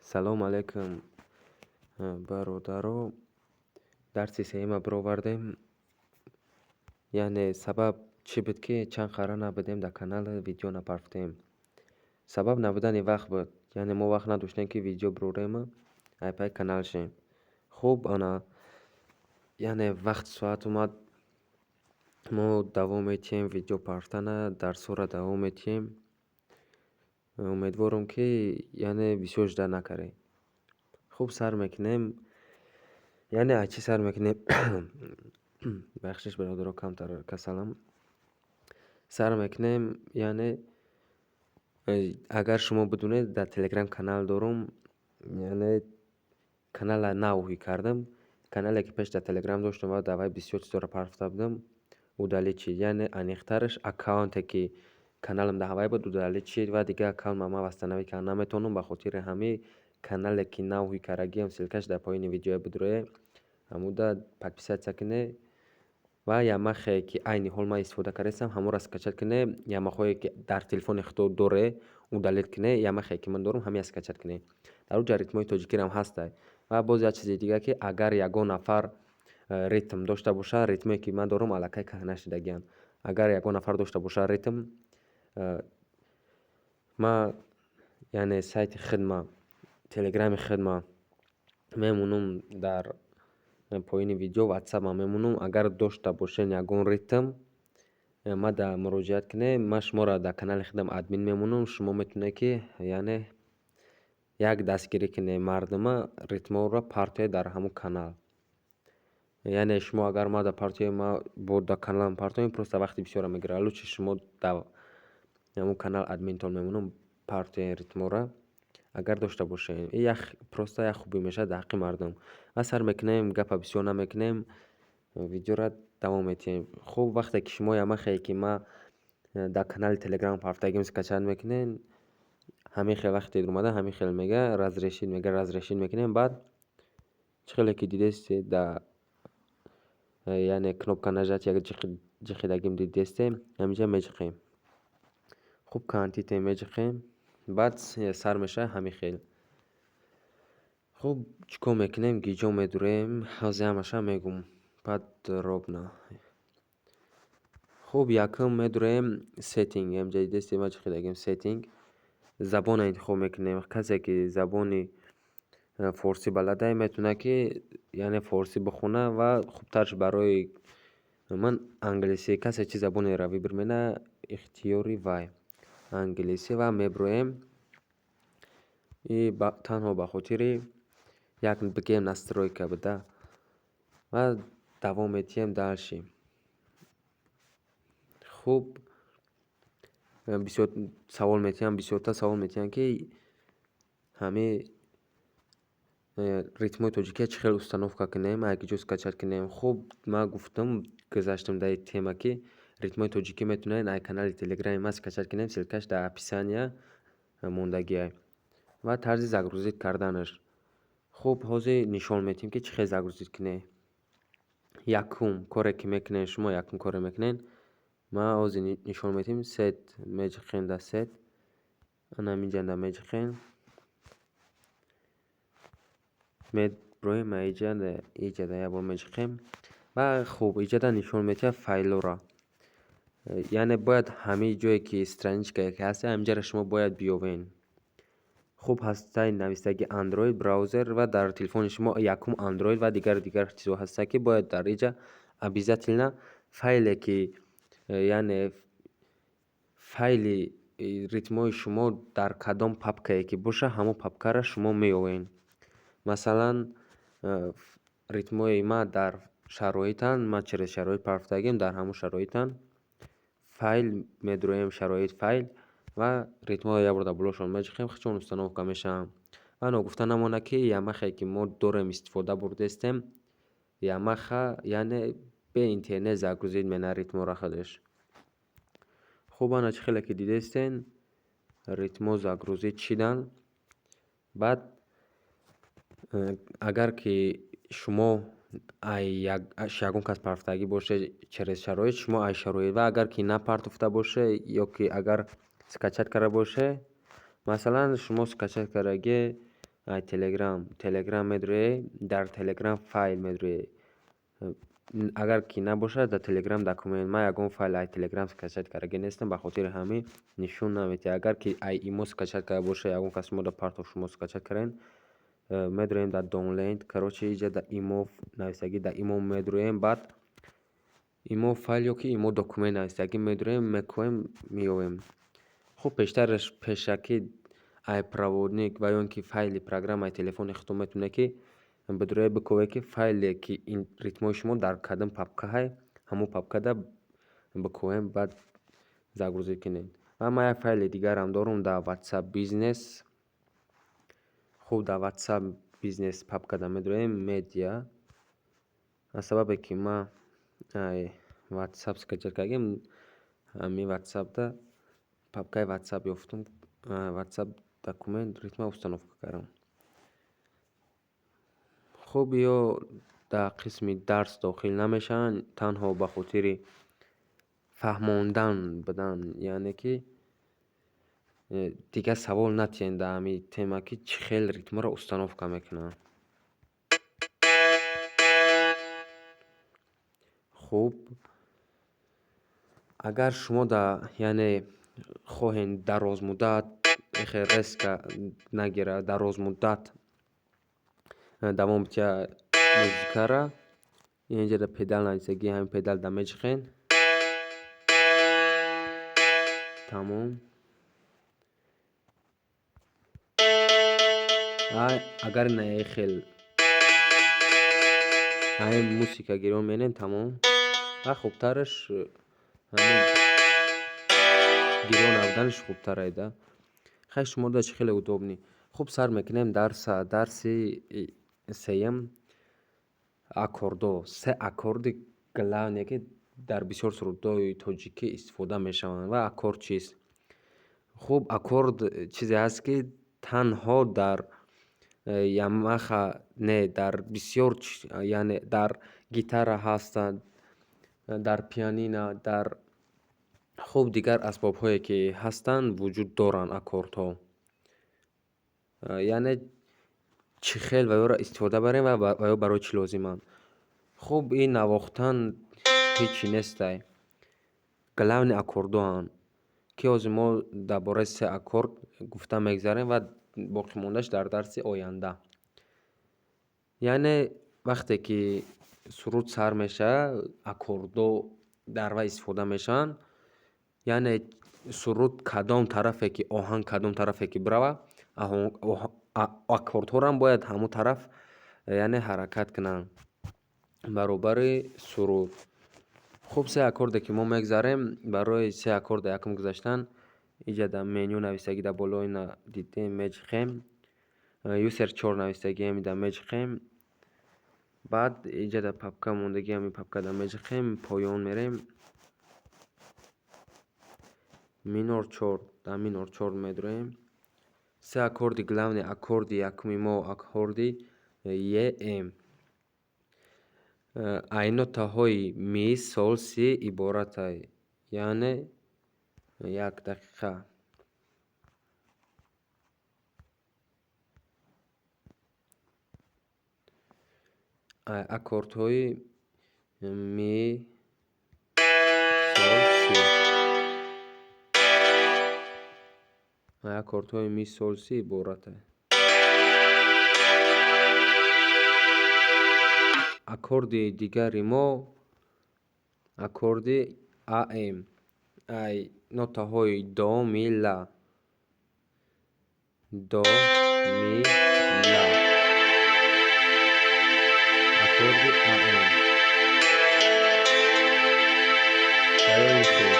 Салом алейкум, бародаро. Дарси сеюма бировардем. Яъне сабаб чӣ буд, ки чанд қара набудем дар канал, видео напарфтем? Сабаб набудани вақт буд. Яъне мо вақт надоштем, ки видео бирорему айпай канал шем. Хуб, ана, яъне вақт соат омад, мо давом метиҳем видео партана, дарсҳоро давом метиҳем. Умедворам, ки яъне бисёр ждать накардем. Хуб, сар мекунем. Яъне аз чӣ сар мекунем? Бахшиш, бародаро, камтар касалам. Сар мекунем, яъне агар шумо бидонед, дар Телеграм канал дорум, яъне канала нав ҳуй кардам. Канале, ки пеш дар Телеграм доштам ва дар вай бисёр чизҳоро партофта будам, удалить шид. Яъне аниқтараш, аккаунте, ки каналам дар ҳавай буд, удалить шид ва дигар аккаунтро ман восстановить карда наметавонам. Ба хотири ҳамин канале, ки нав ҳуй кардагиам, ссылкаш дар поёни видеое бидурое, ҳамуда подписаться кунед ва ямахе, ки айни ҳол ман истифода кардастам, ҳамонро скачать кунед. Ямахое, ки дар телефони худо доре, удалить кунед. Ямахе, ки ман дорам, ҳамеа скачать кунед. Дар уҷа ритмҳои тоҷикиам ҳастай. Ва боз як чизи дига, ки агар ягон нафар ритм дошта бошад, ритмое, ки ман дорам, аллакай кӯҳна шудагианд. Агар ягон нафар дошта бошад ритм, ман яъне сайти хидма, Телеграми хидма мемонам, дар поёни видео Ватсапам мемонам. Агар дошта бошед ягон ритм, мада муроҷиат кунед, ман шуморо дар канали худам админ мемонам. Шумо метавонед, ки яъне як дастгирӣ кунед мардума, ритмҳоро партоед дар ҳамон канал. Яъне шумо агар мада партоед, ма бо дар каналам партоем, просто вақти бисёрро мегирад. Лучше шумо дар ҳамон канал админтон мемонам, партоед ритмҳоро, агар дошта бошем. И як просто як хубӣ мешавад дар ҳаққи мардум. Ва сар мекунем, гапа бисёр намекунем, видеоро давом медиҳем. Хуб, вақте ки шумо ямахе, ки ман дар канали Телеграм ҳафтагим, скачать мекунед, ҳамин хел вақте омада, ҳамин хел мега «разрешить», мега, разрешить мекунем. Баъд чӣ хеле ки дидестед, дар яъне кнопка нажать як ҷиқидагим дидестем, ҳаминҷа меҷиқем. Хуб, кантите меҷиқем, баъд сар мешавад ҳамин хел. Хуб, чӣ кор мекунем, гиҷо медурем, ҳозир ҳамаша мегӯм подробно. Хуб, якум медурем setting. Ҳаминҷа дидестед, ма ҷиқидагим setting. Забонро интихоб мекунем. Касе, ки забони форсӣ баладай, метавонад, ки яъне форсӣ бихонад ва хубтарш барои ман англисӣ. Касе чӣ забонеро выбор менамояд, ихтиёри вай. Англисӣ ва мебироем и танҳо ба хотири як бигем настройка буда ва давом медиҳем дальше. Хуб, бисёр савол метиҳанд, бисёртар савол метиҳанд, ки ҳамин ритмҳои тоҷикия чӣ хел установка кунем, аз куҷо скачать кунем. Хуб, ман гуфтам, гузаштам дар тема, ки ритмҳои тоҷикӣ метавонед аз канали Телеграми ман скачать кунед, ссылкаш дар описания мондагиай ва тарзи загрузить карданаш. Хуб, ҳозир нишон медиҳем, ки чӣ хел загрузить кунед. Якум коре, ки мекунед шумо, якум коре мекунед, ман ҳозир нишон медиҳем. Сет меҷиқем, дар сет ана ҳаминҷа меҷиқем, мебироем аиҷа, иҷада як бор меҷиқем ва хуб, иҷада нишон медиҳад файлҳоро. Яъне бояд ҳамин ҷое, ки страничкае, ки ҳаст, ҳаминҷаро шумо бояд биёвед. Хуб, ҳастаи навистаги Android браузер ва дар телефони шумо якум Android ва дигар дигар чизҳо ҳастанд, ки бояд дар иҷа обязательно файле, ки яъне файли ритмҳои шумо дар кадом папкае ки бошад, ҳамон папкаро шумо меёвед. Масалан, ритмҳои ман дар шароитанд, ман через шароит партофтагиам, дар ҳамон шароитанд. Файл медуроем, шароит, файл ва ритмҳоро як бор дар болошон меҷиқем, худшон установка мешаванд. Ва ногуфта намонад, ки ямахе, ки мо дорем, истифода бурдестем, ямаха яъне бе интернет загрузить менамояд ритмҳоро худаш. Хуб, ана чӣ хеле ки дидестен, ритмҳо загрузить шиданд. Баъд агар ки шумо ягон кас партофтагӣ бошед через шароит, шумо аз шароит, ва агар ки напартофта боше ё ки агар скачать карда боше, масалан, шумо скачать кардагӣ. Ай Телеграм, Телеграм медурӣ, дар Телеграм файл медурӣ. Агар ки набошад, дар Телеграм документ. Ман ягон файл ай Телеграм скачать кардаги нестам, ба хотири ҳамин нишон наметиҳад. Агар ки ай имо скачать карда боша, ягон кас шуморо партов, шумо скачать кардем, медуроем дар download. Короче, иҷа дар имо нависагӣ, дар имо медуроем, баъд имо файл ё ки имо документ нависагӣ медуроем, мекоем, меёбем. Хуб, пештараш пешакӣ ай проводник ва ё ин ки файли программаи телефони худтон метавонед ки бидуроед, биковед, ки файле ки ин ритмҳои шумо дар кадом папкаҳай, ҳамон папкада биковем, баъд загрузить кунед. Ва ман як файли дигарам дорум дар WhatsApp Business. Хуб, дар WhatsApp Business папкада медуроем, медиа. Аз сабабе ки ман ай WhatsApp скачать кардем, ҳамин WhatsAppда папкаи WhatsApp ёфтум, WhatsApp документ ритма установка кардам. Хуб, ё дар қисми дарс дохил намешаванд, танҳо ба хотири фаҳмондан будан, яъне ки дигар савол натиҳед дар ҳамин тема, ки чӣ хел ритмҳоро установка мекунанд. Хуб, агар шумо да, яъне хоҳед дарозмуддат хел резко нагирад, дарозмуддат давом битиҳад музикара, инҷа да педал нависагӣ, ҳамин педал да меҷиқен. Тамом. Агар на хел ҳамин мусика гирён менем, тамом. Ва хубтараш ҳамин гирён набуданаш хубтар айда. Хай, шумо да чӣ хеле удобный. Хуб, сар мекунем дарса, дарси сеюм, аккордҳо. Се аккорди главное, ки дар бисёр сурудҳои тоҷикӣ истифода мешаванд. Ва аккорд чист? Хуб, аккорд чизе ҳаст, ки танҳо дар Ямаха не, дар бисёр, яъне дар гитара ҳастанд, дар пианино, дар хуб дигар асбобҳое ки ҳастанд, вуҷуд доранд аккордҳо. Яъне чӣ хел ва ёро истифода барем ва ё барои чӣ лозиманд? Хуб, ин навохтан ҳечи нестай. Главный аккордҳоанд, ки ҳозир мо дар бораи се аккорд гуфта мегзарем ва боқимондааш дар дарси оянда. Яъне вақте ки суруд сар мешавад, аккордҳо дар вай истифода мешаванд. Яъне суруд кадом тарафе ки, оҳанг кадом тарафе ки биравад, аккордҳорам бояд ҳамон тараф, яъне ҳаракат кунанд баробари суруд. Хуб, се аккорде ки мо мегзарем, барои се аккорда якум гузаштан, иҷа дар меню нависагӣ, дар болои ина дидем, меҷиқем. User чор нависагӣ, ҳамида меҷиқем. Баъд иҷа дар папка мондагӣ, ҳамин папкада меҷиқем, поён мерем. Минор чор, дар минор чор медуроем. Се аккорди главный, аккорди якуми мо аккорди Ем. Ай нотаҳои ми, сол, си иборатай. Яъне як дақиқа. Ай аккордҳои ми, сол, си. Ай аккордҳои ми, сол, си иборатай. Аккорди дигари мо аккорди Ам. Ай нотаҳои до, ми, ла. До, ми, ла. Аккорди Ам. Барои хел.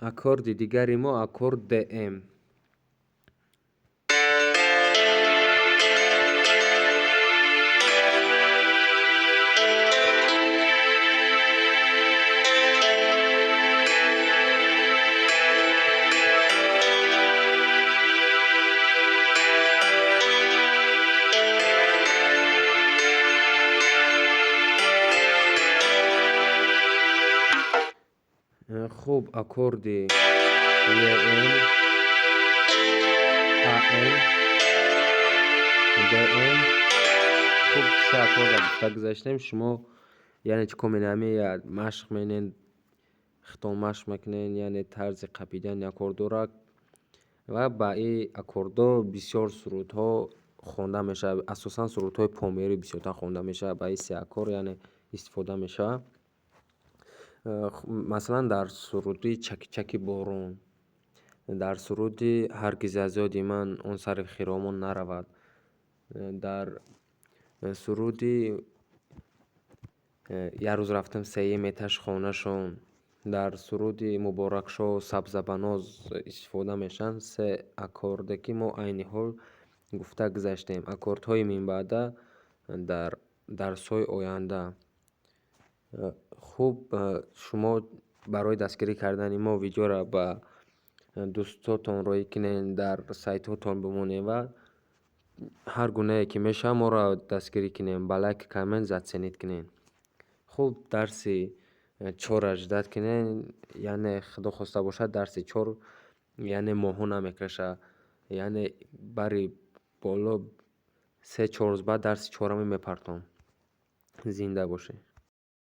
Аккорди дигари мо аккорд Дм. Хуб, аккорди Ем. Се аккорда гуфта гузаштем. Шумо, яъне, чӣ кор менед? Ҳами машқ менед, хитон машқ мекунед, яъне тарзи қапидани аккордҳоро, ва ба ин аккордҳо бисёр сурудҳо хонда мешавад. Асосан сурудҳои померӣ бисёртар хонда мешавад, ба ин се аккорд, яъне, истифода мешавад. Масалан, дар суруди «Чаки-чаки борон», дар суруди «Ҳаргиз аз ёди ман он сарви хиромон наравад», дар суруди «Як рӯз рафтам сеюм этаж хонашон», дар суруди «Муборакшоҳ Сабзабаноз» истифода мешаванд се аккорде, ки мо айни ҳол гуфта гузаштем. Аккордҳои минбаъда дар дарсҳои оянда. Хуб, шумо барои дастгирӣ кардани мо видеоро ба дӯстотон роҳӣ кунед, дар сайтҳотон бимонед ва ҳар гунае ки мешавад, моро дастгирӣ кунем, ба лайк, коммент, заценить кунем. Хуб, дарси чорра ждать кунем, яъне, Худо хоста бошад, дарси чор, яъне, моҳҳо намекашад, яъне бари боло 3-4 рӯз баъд дарси чораме мепартом. Зинда бошед.